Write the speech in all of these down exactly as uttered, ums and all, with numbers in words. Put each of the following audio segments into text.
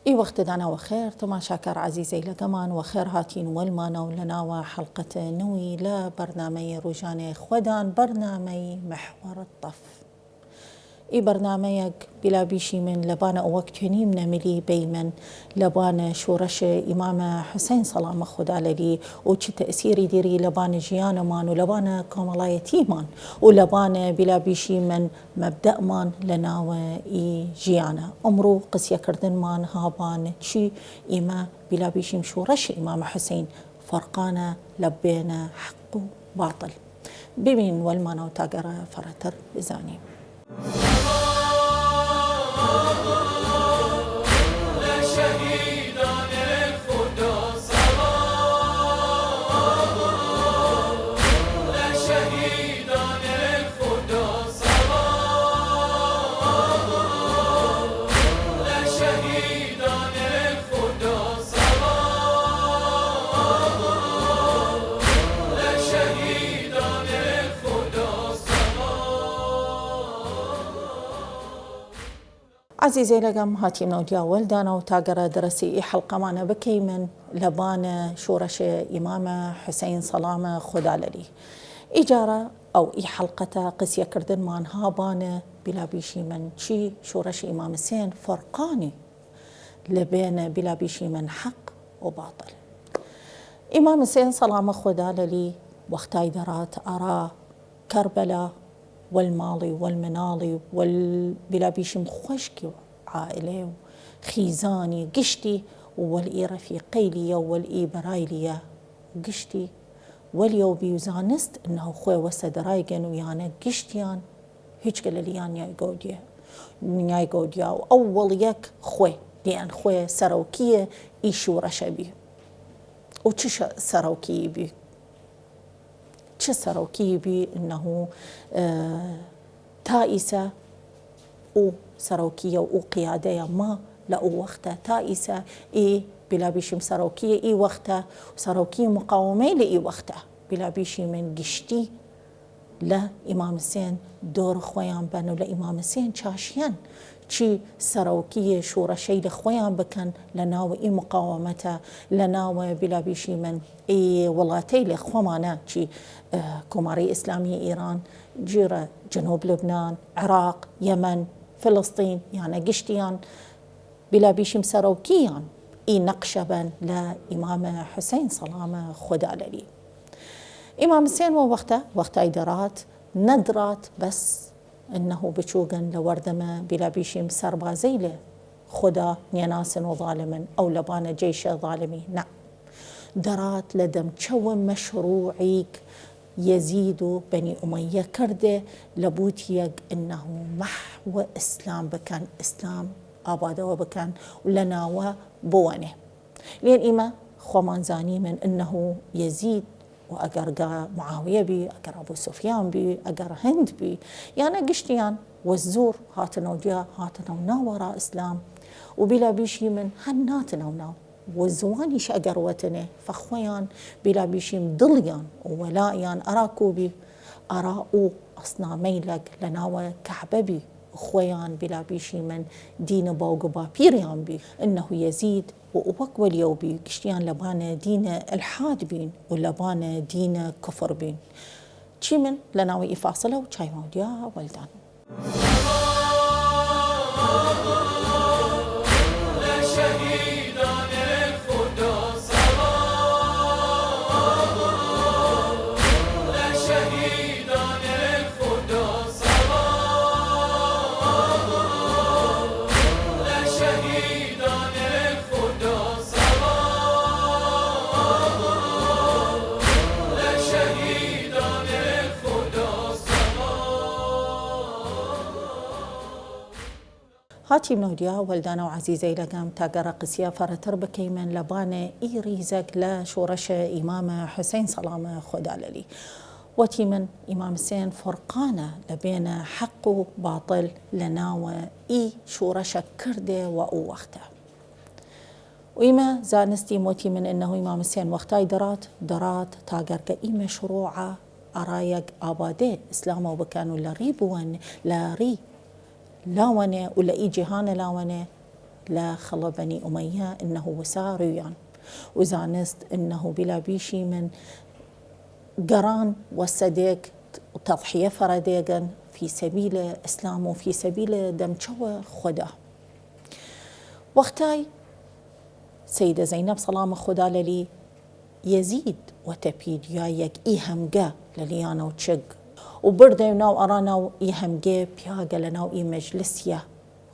ئی وەختەدانە وەخێر تەماشاکار عەزیزەیلەگەمان، وەخێر هاتین وەلمانەو لەناوە حەڵقەت نوی لە بەرنامەی رووژانێ خوەدان، بەرنامەی محور الطف. ئی بەرنامەیەگ بیلا بیشیمن لەبانە ئەوەک توێنیمنە ملی بەیمن لەبانە شوڕەش ئیمامە حوسەین سەڵامە خودا لەلی و چ تەئسیری دیری لەبانە ژیانەمان و لەبانە کۆمەڵایەتیمان و لەبانە بیلا بیشیمن مەبدەمان لەناوە ئی ژیانە. ئمڕوو قسیەکردنمان هابان چی ئیمە بیلا بیشیم شوڕەش ئیمامە حوسەین فەرقانە لە بێنە حەق و باطل. ببین وەلمانەو تاگەرە فەڕەتر بزانیم. عەزیزەیلەگەم، هاتیمنەو دیا وەلدانەو تاگەرە دەرەسی ئی حەڵقەمانە بکەیمن لەبانە شوڕەش ئیمامە حوسەین سەڵامە خودا لەلی. ئیجارە ئەو ئی حەڵقەتە قسیەکردنمان هابانە بیلا بیشیمن چی شوڕەش ئیمام حوسەین فەرقانی لە بێنە بیلا بیشیمن حەق و باطل. ئیمام حوسەین سەڵامە خودا لەلی وەختای دەڕات ئەڕا کەربەلا وەل ماڵی وەل مناڵی وەل بیلا بیشیم خوەشکی و عائلەی و خیزانی گشتی و وەل ئی رەفیقەیلیە و وەل ئی بەرایلیە گشتی وەلیەو بی و زانست ئنەهو خوەێ وەسە دەڕایگەن و یانە گشتیان هیچگە لەلیان نیایگەو دیا، نیایگەو دیا و ئەو وەڵیەک خوەێ دیەن خوەێ سەرەوکیە ئی شوڕەشە بی. و چ شە-، سەرەوکی بی؟ چ سەرەوکی بی؟ ئنەهو، ئە، تا ئیسە ئو سەرەوکیە و ئو قیادەیە ما لە ئو وەختە تا ئیسە ئی بیلا بیشیم سەرەوکیە ئی وەختە و سەرەوکی مقاومەی لە ئی وەختە بیلا بیشیمن گشتی لە ئیمام حسێن دۆر خوەیان بەن و لە ئیمام حسێن چاشیەن چی سەرەوکیە شوڕەشەی لە خوەیان بکەن لە ناو ئی مقاومەتە، لە ناو بیلا بیشیمن ئی وڵاتەی لە خوەمانە چی، ئە، کۆماری ئیسلامی ئیران، جیڕە جنوب لبنان، عراق، یەمەن، فلسطین، یانە گشتیان بیلا بیشیم سەرەوکیان ئی نەقشە بەن لە ئیمام حسین سەڵامە خودا لەلی. ئیمام حسین وە وەختە، وەختای دەڕات، نەدڕات بەس ئنەهو بچوگن لە وەردەمە بیلا بیشیم سەربازەیلێ خودا نیەناسن و ظالمن ئەو لەبانە جەیشە ظالمی نە. دەڕات لە دەمچەوە مەشروعیگ یەزید و بەنی ئومەیە کردێ لە بوتیەگ ئنەهو مەحو ئسلام بکەن، ئسلام ئابادەوە بکەن و لە ناوە بوەنێ. لێن ئیمە خوەمان زانیمن ئنەهو یەزید و ئەگەر گا معاویە بی، ئەگەر ئەبو سوفیان بی، ئەگەر هند بی، یانە گشتیان وە زوور هاتنەو دیا، هاتنەو ناوەڕا ئسلام و بیلا بیشیمن هەن ناتنەو ناو و زوانیش ئەگەر وەتنێ فەخوەیان بیلا بیشیم دڵیان و وەلائیان ئەرا کوبی ئەرا ئو ئەسنامەیلەگ لە ناوە کەعبە بی و خوەیان بیلا بیشیمن دینە باوگ و باپیریان بی ئنەهو یەزید و وەک وەلیەو بی گشتیان لەبانە دینە ئلحاد بین و لەبانە دینە کفر بین. چیمن لە ناوە ئی فاصلە و چایمەو دیا وەلدان. هاتیمنەو دیا وەلدانەو عەزیزەیلەگەم تاگەرە قسیە فەڕەتر بکەیمن لەبانە ئی ریزەگ لە شوڕەشە ئیمامە حسین سەڵامە خودا لەلی. وەتیمن ئیمام حسین فورقانە لە بێنە حەق و باطل لە ناوە ئی شوڕەشە کردێ وە ئو وەختە. و ئیمە زانستیم وەتیمن ئنەهو ئیمام حسین وەختای دەڕات، دەڕات تاگەرگە ئی مەشروعە ئەڕایەگ ئابادێ ئسلامەو بکەن و لە ڕی بوەن، لە ڕی لاوەنێ و لە ئی جیهانە لاوەنێ لە خەڵە بەنی ئومەیە ئنەهو وسا رویان و زانست ئنەهو بیلا بیشیمن گەڕان وە سەدێگ و تەضحیە فەڕەدێگن فی سەبیلە ئسلام و فی سەبیلە دەمچەوە خودا. وەختای سەیدە زەینەب سەڵامە خودا لەلی یەزید وەتەپی دویایەگ ئی هەمگە لەلیانەو چگ و بردەی ناو ئەڕا ناو ئی هەمگێ پیاگە لەناو ئی مەجلسیە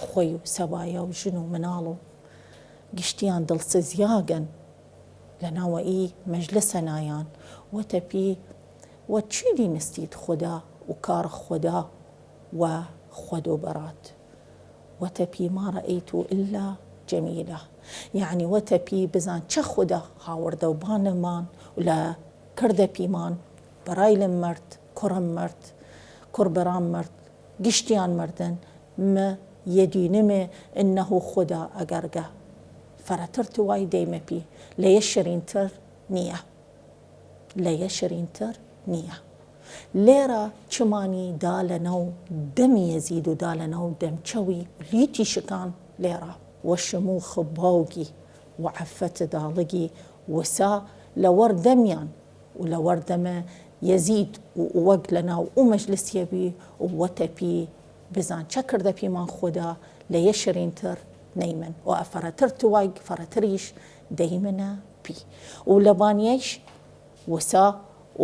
خوەی و سەبایە و ژن و مناڵ و گشتیان دڵسزیاگن لەناوە ئی مەجلسە نایان وەتەپی وە چی دینستید خودا و کار خودا و خوەدو بەڕات. وەتەپی ما رەئیت و ئللا جەمیلە. یەعنی وەتەپی بزان چە خودا هاوردەو بانمان و لە کردەپیمان برایلم مرد، کوڕم مرد، کوڕ برام مرد، گشتیان مردن، م یە دینمێ ئنەهو خودا ئەگەرگە فەرەتر توای دەیمەپی لە یە شرینتر نییە. لە یە شرینتر نییە. لێرە چمانی دا لەناو دەم یەزید و دا لەناو دەمچەوی لیتی شکان لێرە وە شموخ باوگی و عەفەت داڵگی وسا لەوەر دەمیان و لەوەر دەمە یەزید و وەگ لەناو ئو مەجلسیە بی و وەتەپی بزان چە کردەپیمان خودا لە یە شرینتر نەیمن و ئە فەرەتر توایگ فەرەتریش دەیمنە پی و لەبان یەیش وسا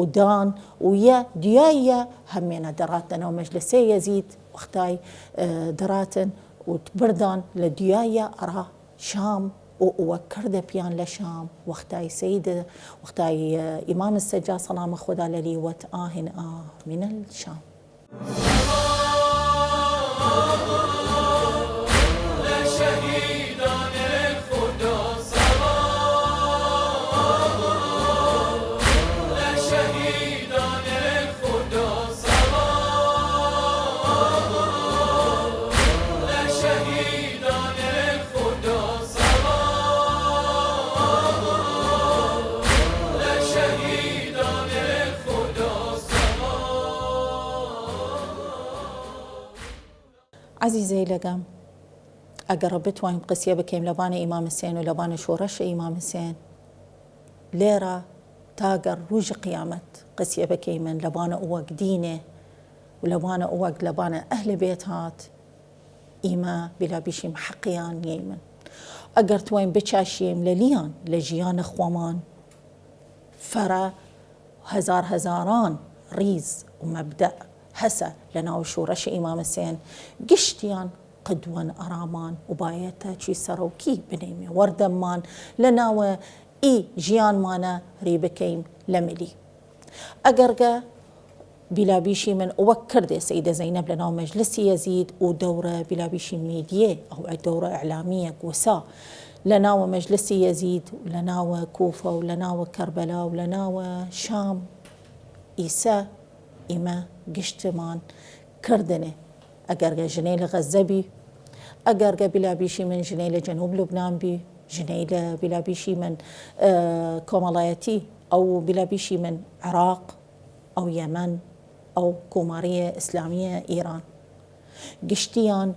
و دان و یە دویاییە هەمێنە دەڕات لەناو مەجلسێ یەزید وەختای، ئە، دەڕاتن و بردان لە دویاییە ئەڕا شام و وە کردەپیان لە شام وەختای سەید، وەختای، ئە، ئیمام سەجا سەڵامە خودا لەلی وەت ئاهن ئاه من الشام. عەزیزەیلەگەم، ئەگەڕ بتوایم قسیە بکەیم لەبانە ئیمام حسێن و لەبانە شۆڕەشە ئیمام حسێن، لێرە تاگەر رووژ قیامەت قسیە بکەیمن لەبانە ئوەگ دینێ و لەبانە ئوەگ لەبانە ئەهل بێت هات، ئیمە بیلا بیشیم حەقیان نیەیمن. ئەگەر توایم بچاشیەیم لەلیان لە ژیانە خوەمان، فەرە هەزار هەزاران ڕیز و مەبدەئ هەسە لەناو شوڕەشە ئیمام حسێن، گشتیان قدوەن ئەڕامان و بایەتە چوی سەڕەوکی بنەیمێ وەردەممان لەناوە ئی ژیانمانە ری بکەیم لە ملی. ئەگەرگە بیلا بیشیمن وەک کردێ سەیدە زەینەب لەناو مەجلسی یەزید و دەورە بیلا بیشی میدیە ئەو دەورە ئیعلامیە گوسا لەناوە مەجلسی یەزید و لەناوە کوفە و لەناوە کەربەلا و لەناوە شام ئیسە ئیمە گشتمان کردنێ. ئەگەرگە ژنەیلە غەزە بی، ئەگەرگە بیلا بیشیمن ژنەیلە جەنوب لوبنان بی، ژنەیلە بیلا بیشیمن، ئە، کۆمەڵایەتی ئەو بیلا بیشیمن عراق، ئەو یەمەن، ئەو کۆماریە ئیسلامیە ئیران. گشتیان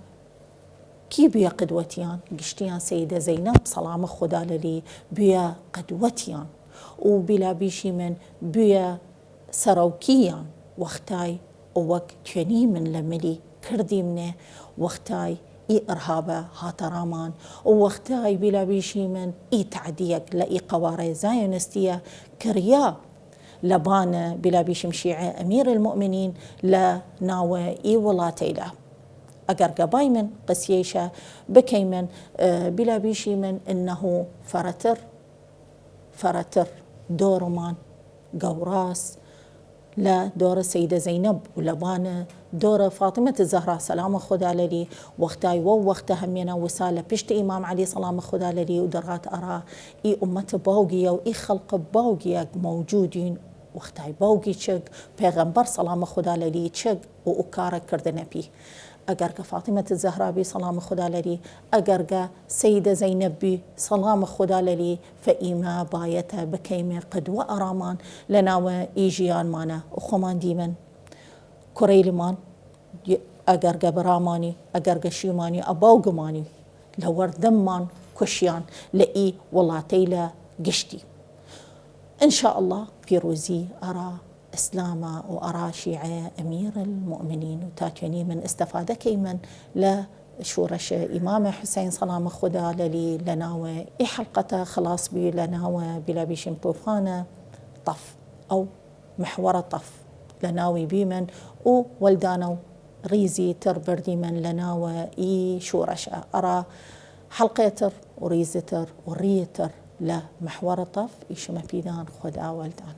کی بویە قدوەتیان؟ گشتیان سەیدە زەینەب سەڵامە خودا لەلی بویە قدوەتیان و بیلا بیشیمن بویە سەڕەوکییان وەختای ئەوەگ توێنیمن لە ملی کردیمنێ وەختای ئی ئڕهابە هاتە ڕامان و وەختای بیلا بیشیمن ئی تەعدیەگ لە ئی قەواڕێ زایۆنستیە کریا لەبان بیلا بیشیم شیعە ئەمیر المؤمنین لە ناوە ئی وڵاتەیلە. ئەگەر گەبایمن قسیەیشە بکەیمن، ئە، بیلا بیشیمن ئنەهو فەرەتر فەرەتر دۆڕمان گەوڕاس لە دۆڕە سەیدە زەینەب و لەبانە دۆڕە فاطمەت زەهرا سەلامە خودا لەلی وەختای وەو وەختە هەمێنە وسا لە پشت ئیمام عەلی سەلامە خودا لەلی و دەڕات ئەڕا ئی ئومەتە باوگیە و ئی خەڵقە باوگیەگ مەوجودین وەختای باوگی چگ پێغەمبەر سەلامە خودا لەلی چگ و ئوکارە کردنە پی. ئەگەرگە فاطمەت زەهرا بی سەڵام خودا لەلی، ئەگەرگە سەیدە زەینەب بی سەڵام خودا لەلی، فە ئیمە بایەتە بکەیمێ قدوە ئەڕامان لەناوە ئی ژیانمانە و خوەمان دیمن کوڕەیلمان، ئەگەرگە برامانی، ئەگەرگە شیمانی، ئە باوگمانی لە وەردەممان کوشیان لە ئی وڵاتەیلە گشتی. ان شاء اللە پیروزی ئەرا ئسلامە و ئەرا شیعەیە ئەمیرەلمومنین، و تا توێنیمن ئستفادە کەیمن لە شوڕەشە ئیمامە حوسەین سەڵامە خودا لەلی لە ناوە ئی حەڵقەتە خڵاس بی لە ناوە بیلا بیشیم توفانە تەف ئەو محوەرە تەف لە ناوی بیمن و وەلدانە و ریزی تر بردیمن لە ناوە ئی شوڕەشە ئەرا حەڵقەی تر و ریزی تر و ریە تر لە محوەرە تەف ئیشمە پیدان خودا وەلدان.